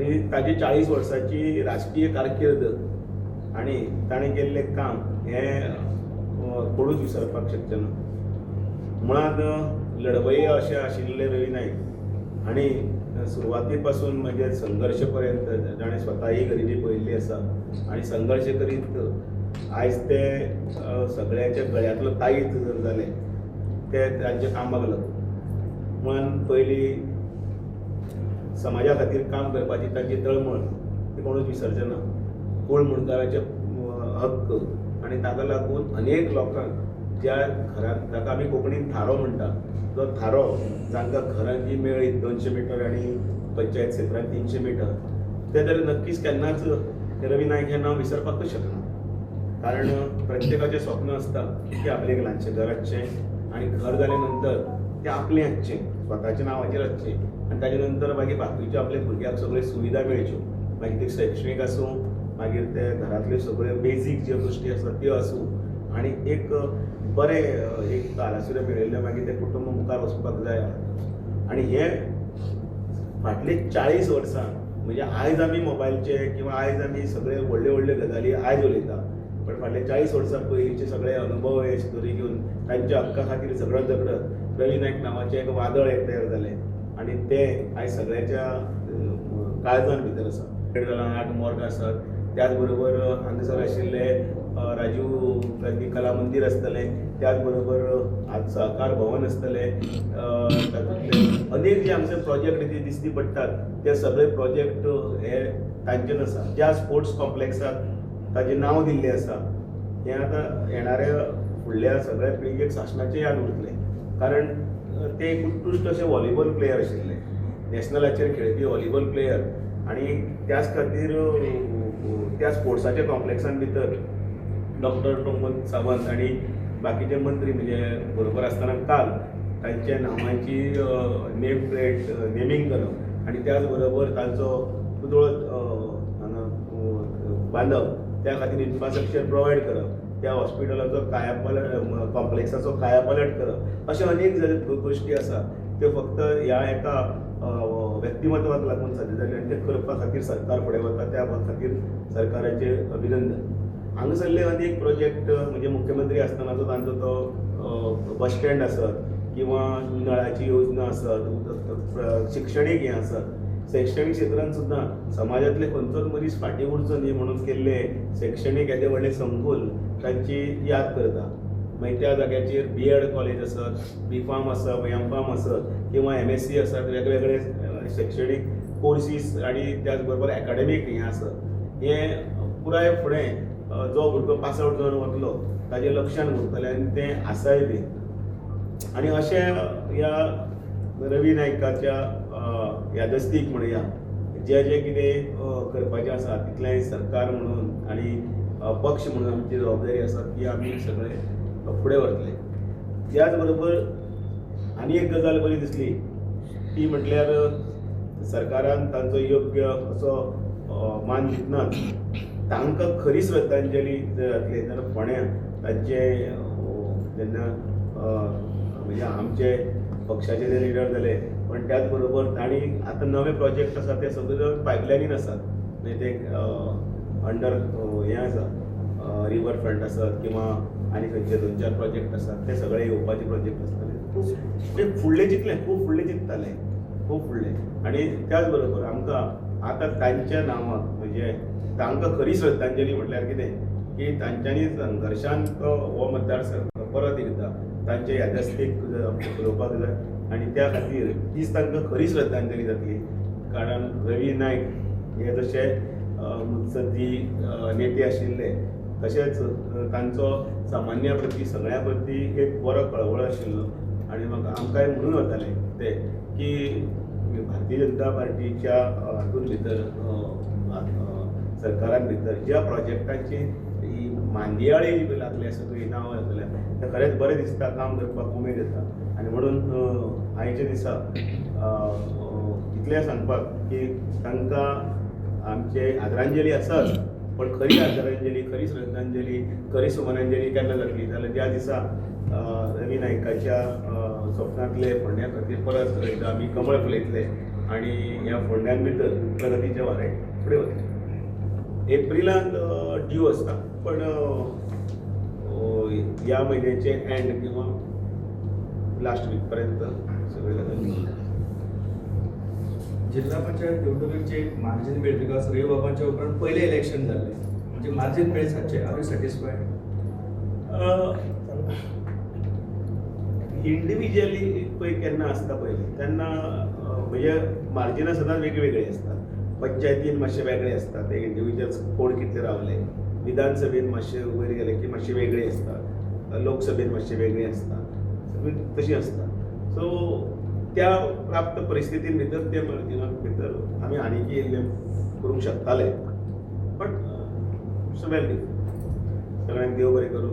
आनी ताजी 40 वर्सांची राजकीय कारकीर्द आनी ताणें केल्लें काम हें कोणूच विसरपाक शकचे ना. मुळांत लढवय्ये अशें आशिल्ले रवी नायक आनी सुरवाती पासून म्हणजे संघर्श पर्यंत जाणें स्वताही गरिबी पळयल्ली आसा आनी संघर्श करीत आयज ते सगळ्यांच्या गळ्यांतलो ताईत जर जाले ते तांच्या कामाक लागून. म्हणून पयलीं समाजा खातीर काम करपाची तांची तळमळ ती कोणूच विसरचे ना. कोळ मुणकाराचे हक्क आनी ताका लागून अनेक लोकांक ज्या घरांत ताका आमी कोंकणीन थारो म्हणटा तो थारो जांकां घरां जी मेळ्ळी 200 मिटर आनी पंचायत क्षेत्रांत 300 मिटर ते तर नक्कीच केन्नाच रवी नायक हें नांव विसरपाकूच शकना. कारण प्रत्येकाचें स्वप्न आसता की आपलें एक ल्हानशें घर आसचें आनी घर जाले नंतर तें आपलें आसचें, स्वताच्या नांवाचेर आसचें आनी ताजे नंतर मागीर बाकीच्यो आपल्या भुरग्यांक सगळ्यो सुविधा मेळच्यो, मागीर ते शैक्षणीक आसूं, मागीर ते घरांतल्यो सगळ्यो बेजीक ज्यो गोश्टी आसा त्यो आसूं आनी एक बरें एक आलाशिरो मेळिल्लें मागीर तें कुटुंब मुखार वचपाक जाय. आनी हे फाटले 40 वर्सां म्हणजे आयज आमी मोबायलचे किंवा आयज आमी सगळे व्हडले व्हडले गजाली आयज उलयता, पण फाटले 40 वर्सां पयलींचे सगळे अनुभव हे स्टोरी घेवन तांच्या हक्का खातीर झगडत झगडत रवी नायक नांवाचें एक वादळ एक तयार जालें आनी तें आयज सगळ्यांच्या काळजान भितर आसा. 8 मोर्ग आसात, त्याच बरोबर हांगासर आशिल्ले राजीव गांधी कला मंदीर आसतलें, त्याच बरोबर आज सहकार भवन आसतलें, तातूंतले अनेक जे आमचे प्रोजेक्ट जे दिसती पडटात ते सगळे प्रोजेक्ट हे तांचेच आसा. ज्या स्पोर्ट्स कॉम्प्लेक्साक ताजें नांव दिल्लें आसा हें आतां येणाऱ्या फुडल्या सगळ्या पिळगेक सासणाचें याद उरतलें. कारण ते एक उत्कृश्ट अशे व्हॉलीबॉल प्लेयर आशिल्ले, नॅशनलाचेर खेळपी व्हॉलीबॉल प्लेयर आनी त्याच खातीर त्या स्पोर्ट्साच्या कॉम्प्लेक्सान भितर डॉक्टर प्रमोद सावंत आनी बाकीचे मंत्री म्हणजे बरोबर आसतना काल तांच्या नांवांची नेम प्लेट नेमींग करप आनी त्याच बरोबर तांचो पुतळो हांगा बांदप, त्या खातीर इन्फ्रास्ट्रक्चर प्रोवायड करप, त्या हॉस्पिटलाचो कायापलट कॉम्प्लेक्साचो कायापलट करप, अशे अनेक गोश्टी आसा त्यो फक्त ह्या एका व्यक्तिमत्वाक लागून साध्य जालें आनी तें करपा खातीर सरकार फुडें वता, त्या खातीर सरकाराचें अभिनंदन. हांगासरले अनेक प्रोजेक्ट म्हणजे मुख्यमंत्री आसतनाचो तांचो तो बस स्टँड आसत किंवा नळाची योजना आसत, शिक्षणीक हें आसत, शैक्षणीक क्षेत्रांत सुद्दां समाजांतले खंयचोच मनीस फाटीं उरचो न्ही म्हणून केल्ले शैक्षणीक येदे व्हडले संकुल तांची याद करता. मागीर त्या जाग्याचेर बी.एड कॉलेज आसत, बी फार्म आसत, एम फार्म आसत किंवा MSc आसत, वेगवेगळे शैक्षणीक कोर्सीस आनी त्याच बरोबर एकाडेमीक हें आसत, हें पुराय फुडें जो भुरगो पास आवट जावन वतलो ताजें लक्षान उरतलें आनी तें आसाय बी. आनी अशें ह्या रवी नायकाच्या यादस्तीक म्हणया जें जें कितें करपाचें आसा तितलें सरकार म्हणून आनी पक्ष म्हणून आमची जबाबदारी आसा ती आमी सगळे फुडें व्हरतले. त्याच बरोबर आनी एक गजाल बरी दिसली ती म्हटल्यार सरकारान तांचो योग्य असो मान दितनाच तांकां खरी श्रद्धांजली जर जातली जाल्यार फोंड्यां तांचे जेन्ना म्हणजे आमचे पक्षाचे जे लिडर जाले, पण त्याच बरोबर तांणी आतां नवे प्रोजेक्ट आसा ते सगळे पायपलायनीन आसात, म्हणजे ते अंडर हें आसा रिवर फ्रंट आसत किंवा आनी खंयचे 2-4 प्रोजेक्ट आसात ते सगळे येवपाचे प्रोजेक्ट आसतले. म्हणजे फुडले चिंतले, खूब फुडले चिंतताले, खूब फुडले. आनी त्याच बरोबर आमकां आतां तांच्या नांवाक म्हणजे तांकां खरी श्रद्धांजली म्हटल्यार कितें की तांच्यांनी संघर्शान तो हो मतदारसंघ परत एकदां तांचे यादस्तीक फुलोवपाक जाय आनी त्या खातीर तीच तांकां खरी श्रद्धांजली जातली. कारण रवी नायक हे जशे मुत्सद्दी नेते आशिल्ले तशेंच तांचो सामान्या प्रती सगळ्या प्रती एक बरो कळवळो आशिल्लो आनी म्हाका आमकांय म्हणून वताले ते की भारतीय जनता पार्टीच्या हातूंत भितर सरकारान भितर ज्या प्रोजेक्टांची मांदियाळी जी लागली सगळी नांवां जातलें तें खरेंच बरें दिसता, काम करपाक उमेद येता. आनी म्हणून आयच्या दिसा इतलें सांगपाक की तांकां आमचे आदरांजली आसाच, पण खरी आदरांजली, खरी श्रद्धांजली, खरी सुमनांजली केन्ना जातली जाल्यार ज्या दिसा रवी नायकाच्या स्वप्नांतले फोंड्या खातीर परत एकदां आमी कमळ फुलयतले आनी ह्या फोंड्यान भितर प्रगतीचें वारें फुडें वतलें. एप्रिलांत ड्यू आसता, पण ह्या म्हयन्याचे एंड किंवा लास्ट वीक पर्यंत सगळे जातले. जिल्हा पंचायत निवडणुकीचे मार्जिन मेळ्ळें because रवी बाबांच्या उपरांत पयलें इलेक्शन जाल्लें, म्हणजे मार्जिन मेळ्ळें 700. Are you satisfied? Individually पळय केन्ना आसता पळय तेन्ना म्हणजे मार्जिनां सदांच वेगळी आसतात. पंचायतीन मातशे वेगळे आसता, ते इंडिविज्युअल्स कोण कितले रावले. विधानसभेन मातशे वयर गेले की मातशे वेगळे आसता, लोकसभेन मातशे वेगळे आसता, सगळी तशी आसता. सो त्या प्राप्त परिस्थितीन भितर ते मार्जिना भितर आमी आनीकय इल्लें करूंक शकताले, बट it's well. सगळ्यांक देव बरें करूं.